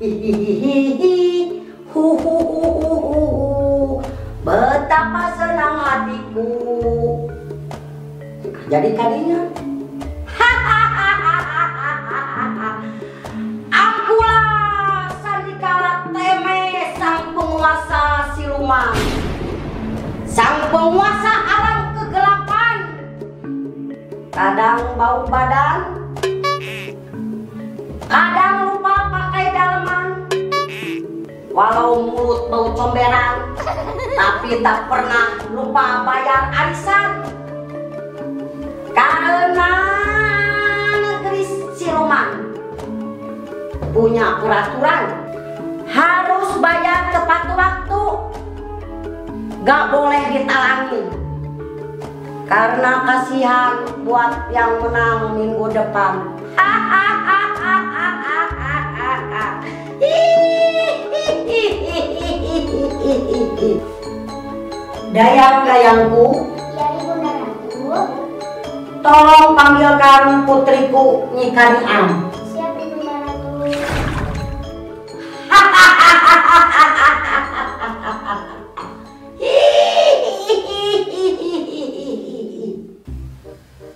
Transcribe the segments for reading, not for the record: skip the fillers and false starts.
Hihihihi, hu hu hu hu hu, betapa senang hatiku. Jadi kadinya, akulah Sandikala Teme, sang penguasa siluman, sang penguasa alam kegelapan. Kadang bau badan, kadang lupa pakai daleman. Walau mulut bau comberan, tapi tak pernah lupa bayar arisan. Karena negeri siluman punya peraturan, harus bayar tepat waktu, gak boleh ditalangin. Karena kasihan buat yang menang minggu depan. Dayang-dayangku, ya Ibunda Ratu, tolong panggilkan putriku Nyi Kanian. Siap Ibunda Ratu.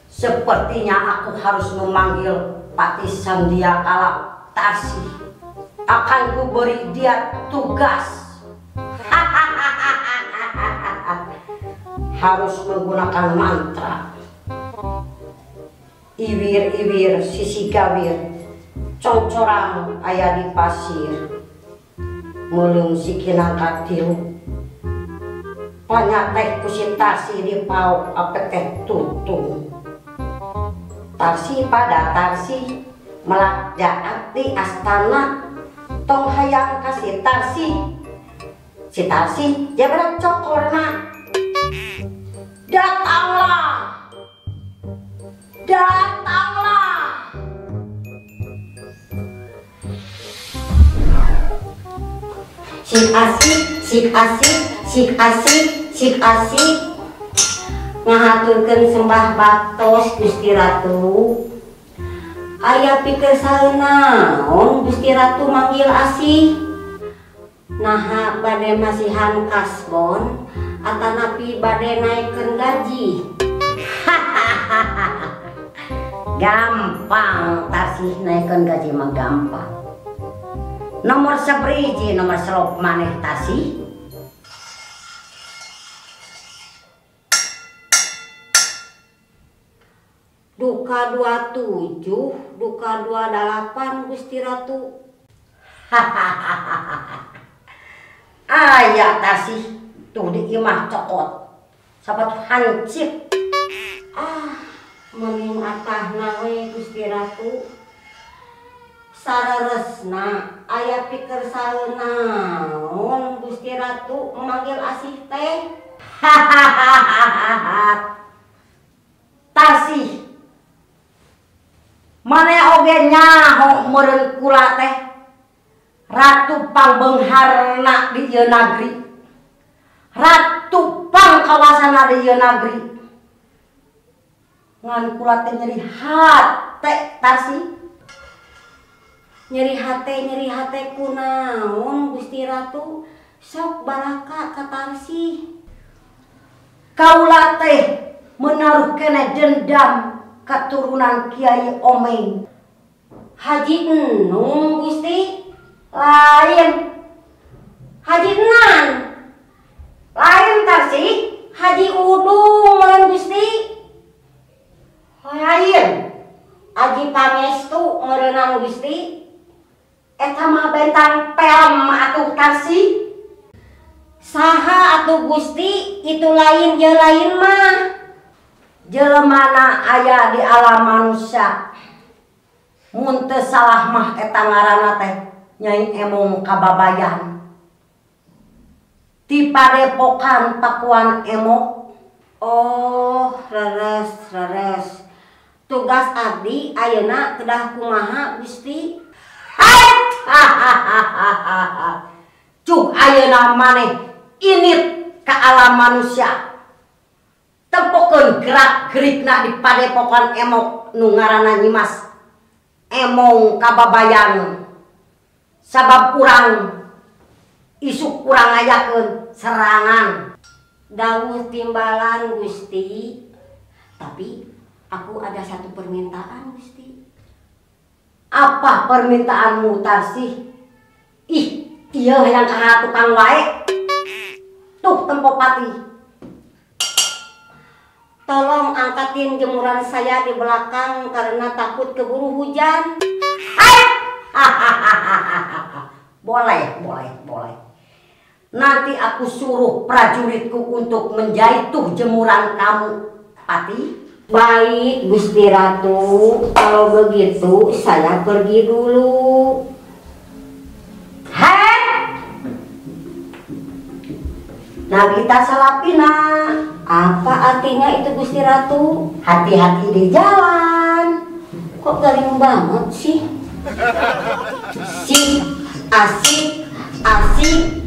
Sepertinya aku harus memanggil Patih Sandiakala Tarsih. Akan ku beri dia tugas. Harus menggunakan mantra. Iwir-iwir sisi gawir, congcorang aya di pasir, meuleum sikina katilu, panyateh ku si Tarsih di pauk apek teh tutung. Tarsih pada Tarsih melak jaat di astana, tong hayang ka si Tarsih, si Tarsih jabrak cokorna. Datanglah, datanglah. Sik asik, sik asik, sik asik, sik asik. Ngahaturkeun sembah baktos Gusti Ratu. Aya pikersal naon Gusti Ratu manggil asih? Naha bade masihan kasbon atanapi bade naikkeun gaji? Gampang Tarsih, naikkeun gaji mah gampang. Nomor sabriji nomor selop maneh Tarsih. Duka 27, duka 28 Gusti Ratu. Aya Tarsih tuh di imah cokot sapatu hancip. Ah, mending atahna we Gusti Ratu. Sararesna aya pikersal naon Gusti Ratu memanggil asih teh? Tarsih, maneh oge nyaho meureun kula teh ratu pangbeungharna di ieu nagri, ratu pangkawasana di ieu nagri. Ngan kula teh nyeri hate Tarsih. Nyeri hate, nyeri hate kunaon Gusti Ratu? Sok baraka ka Tarsih. Kaula teh menaruh kene dendam keturunan Kiai Omeng. Haji Enung Gusti? Lain. Haji Enan? Lain Tarsih. Haji Udung meureun Gusti? Lain. Aji Pangestu meureunang Gusti? Eta mah bentang pelem atuh Tarsih. Saha atuh Gusti? Itu lain je lain mah. Jelemana aya di alam manusia. Mun teu salah mah eta ngaranna teh Nyai Emong Kababayan. Ti padepokan Pakuan Emok. Oh, reres reres. Tugas abdi ayeuna kedah kumaha Gusti? Cuk ayeuna maneh init ka alam manusia. Tempokeun gerak gerikna di padepokan Emok nu ngaranna Nyimas Emong Kababayan. Sabab urang isuk urang ngayakeun serangan. Dawuh timbalan Gusti. Tapi aku ada satu permintaan Gusti. Apa permintaanmu Tarsih? Ih, ieu hayang ka tukang wae. Tuh tempo pati. Tolong angkatin jemuran saya di belakang karena takut keburu hujan. Boleh, boleh, boleh. Nanti aku suruh prajuritku untuk menjahit tuh jemuran kamu, Pati. Baik, Gusti Ratu. Kalau begitu saya pergi dulu. Hei! Nah, kita salapina. Apa artinya itu Gusti Ratu? Hati-hati di jalan. Kok garing banget sih? Sik, asik, asik.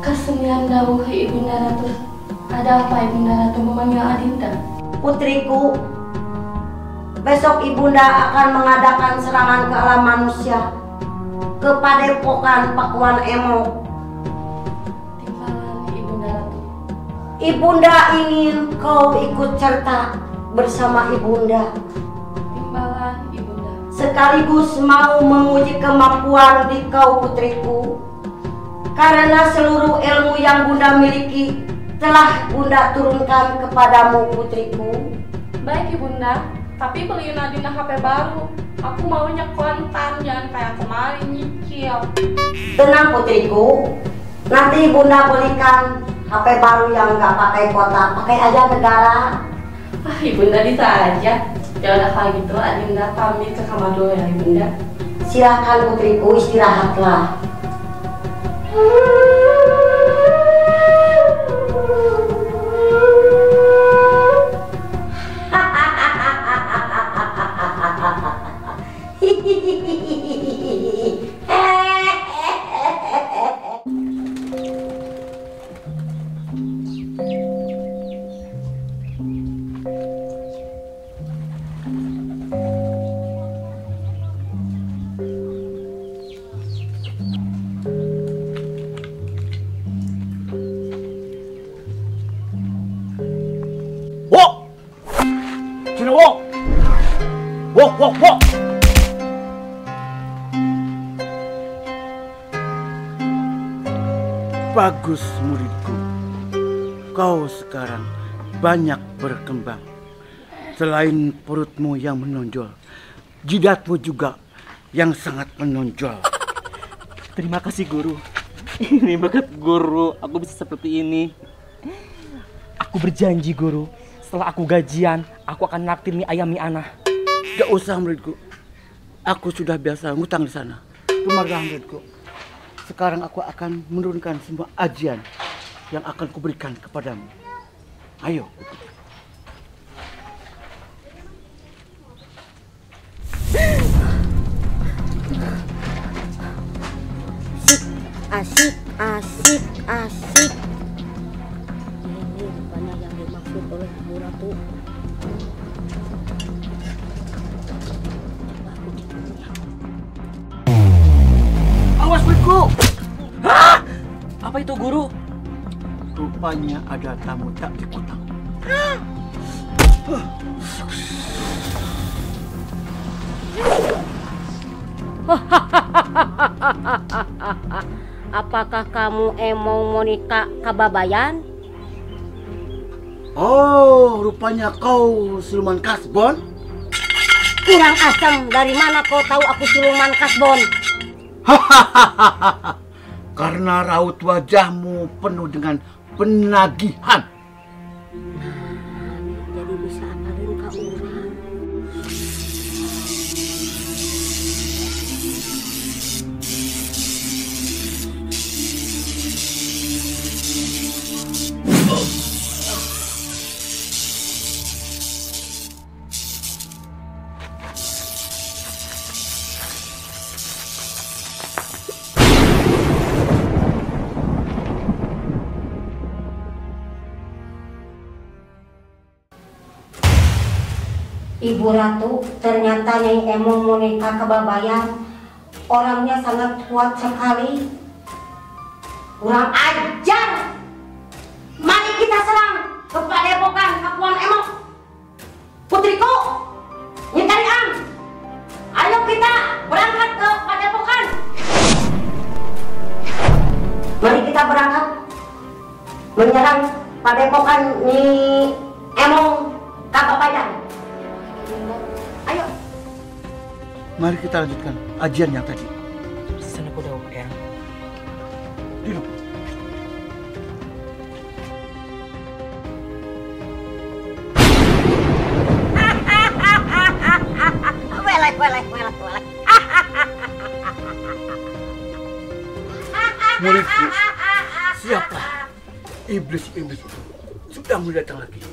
Kesenian dawuh Ibunda Ratu. Ada apa Ibunda Ratu memanggil Adinda? Putriku, besok Ibunda akan mengadakan serangan ke alam manusia, ke padepokan Pakuan Emo. Timbalan Ibunda Ratu. Ibunda ingin kau ikut serta bersama Ibunda. Timbalan Ibunda. Sekaligus mau menguji kemampuan di kau putriku. Karena seluruh ilmu yang Bunda miliki telah Bunda turunkan kepadamu putriku. Baik Ibunda, tapi beliin Adinda HP baru. Aku maunya kontan, jangan kayak kemarin nyicil. Tenang putriku, nanti Bunda belikan HP baru yang nggak pakai kota, pakai aja negara. Ah, Ibunda bisa aja. Ya udah kalau gitu Adinda pamit ke kamar dulu ya Ibunda. Silakan putriku, istirahatlah. Wok, wok, wok. Bagus muridku, kau sekarang banyak berkembang. Selain perutmu yang menonjol, jidatmu juga yang sangat menonjol. Terima kasih guru. Ini berkat guru, aku bisa seperti ini. Aku berjanji guru, setelah aku gajian, aku akan naktir mie ayam mie anah. Gak usah muridku, aku sudah biasa ngutang di sana. Kemarilah muridku. Sekarang aku akan menurunkan semua ajian yang akan kuberikan kepadamu. Ayo. Asik, asik, asik. Ini rupanya yang dimaksud oleh Ibu Ratu. Coba aku cek dulu ya. Awas muridku! Hah? Apa itu guru? Rupanya ada tamu tak dikutang. Apakah kamu emang Monica Kababayan? Oh, rupanya kau siluman kasbon? Kurang asem, dari mana kau tahu aku siluman kasbon? Hahaha, karena raut wajahmu penuh dengan penagihan. Nah, jadi bisa apalin kau orang. Ibu Ratu, ternyata Nyai Emong Monica Kababayan orangnya sangat kuat sekali. Kurang ajar. Mari kita serang ke padepokan Kapuan Emong. Putriku, Nyi Tariang, ayo kita berangkat ke padepokan. Mari kita berangkat menyerang padepokan Nyi Emong Kababayan. Ayo. Mari kita lanjutkan ajian yang tadi. Sana kuda ya. Duduk. Welek, welek, welek, welek. Muridku, siapa iblis-iblis itu? Sudah mulai datang lagi.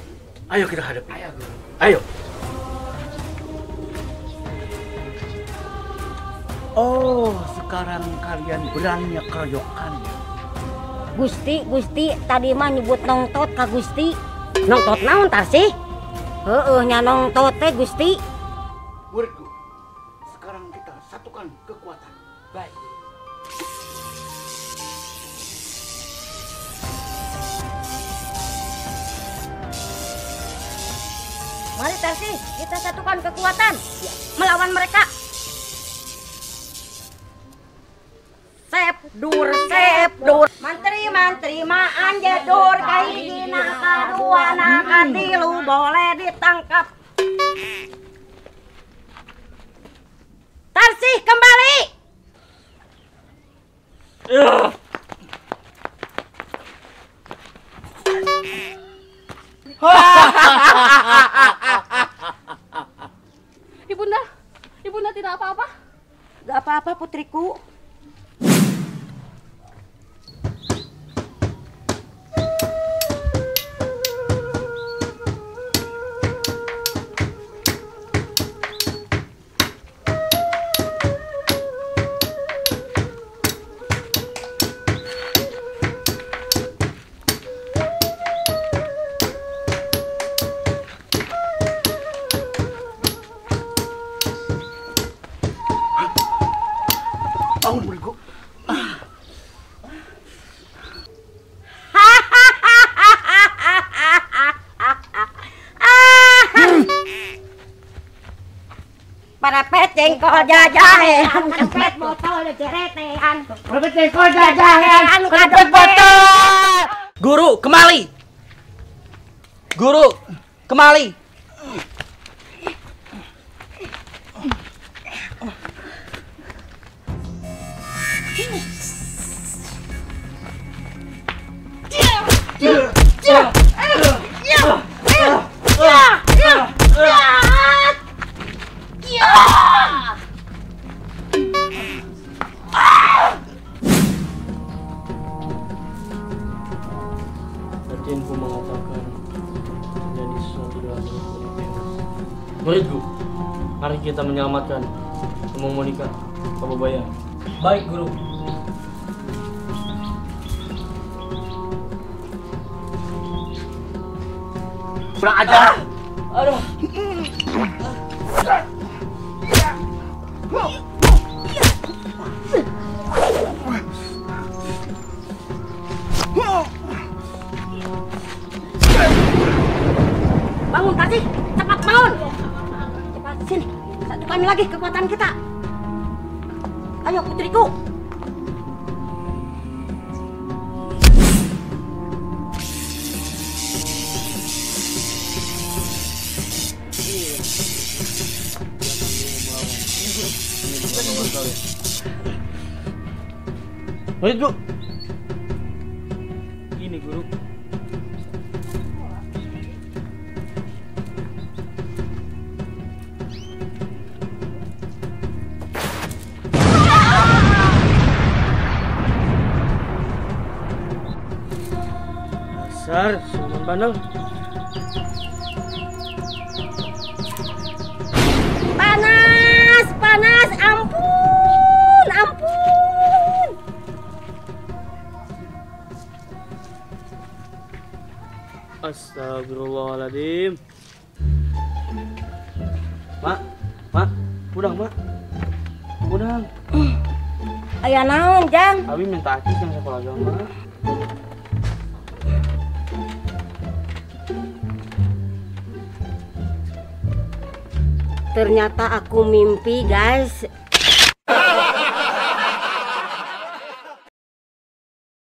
Ayo kita hadapi. Ayo. Ayo. Oh, sekarang kalian berani keroyokannya. Gusti, Gusti, tadi mah nyebut nongtot ka Gusti. Nongtot naon Tarsih? Heeh, nya nongtot teh Gusti. Muridku, sekarang kita satukan kekuatan. Baik. Mari Tarsih, kita satukan kekuatan melawan mereka. Sep dur sep dur, mantri mantri maan jedur, kahiji kadua katilu boleh ditangkap. Tarsih kembali. Ibunda, Ibunda tidak apa-apa? Gak apa-apa putriku. Bangun muridku. Parapet jengkol jajahean, parapet botol jeretean, parapet jengkol jajahean, parapet botol. Guru, kembali. Guru, kembali. Batinku mengatakan terjadi sesuatu dalam diriku. Muridku, mari kita menyelamatkan Emong Monica Kababayan. Baik, Guru. Kurang ajar. Aduh. Bangun Tarsih, cepat bangun. Cepat sini, satukan lagi kekuatan kita. Ayo putriku. Muridku. Ini guru. Dasar siluman bandel. Panas, panas, ampun, ampun. Astagfirullahaladzim. Aya naon, Jang? Abi minta akis yang sekolah agama. Ternyata aku mimpi, guys.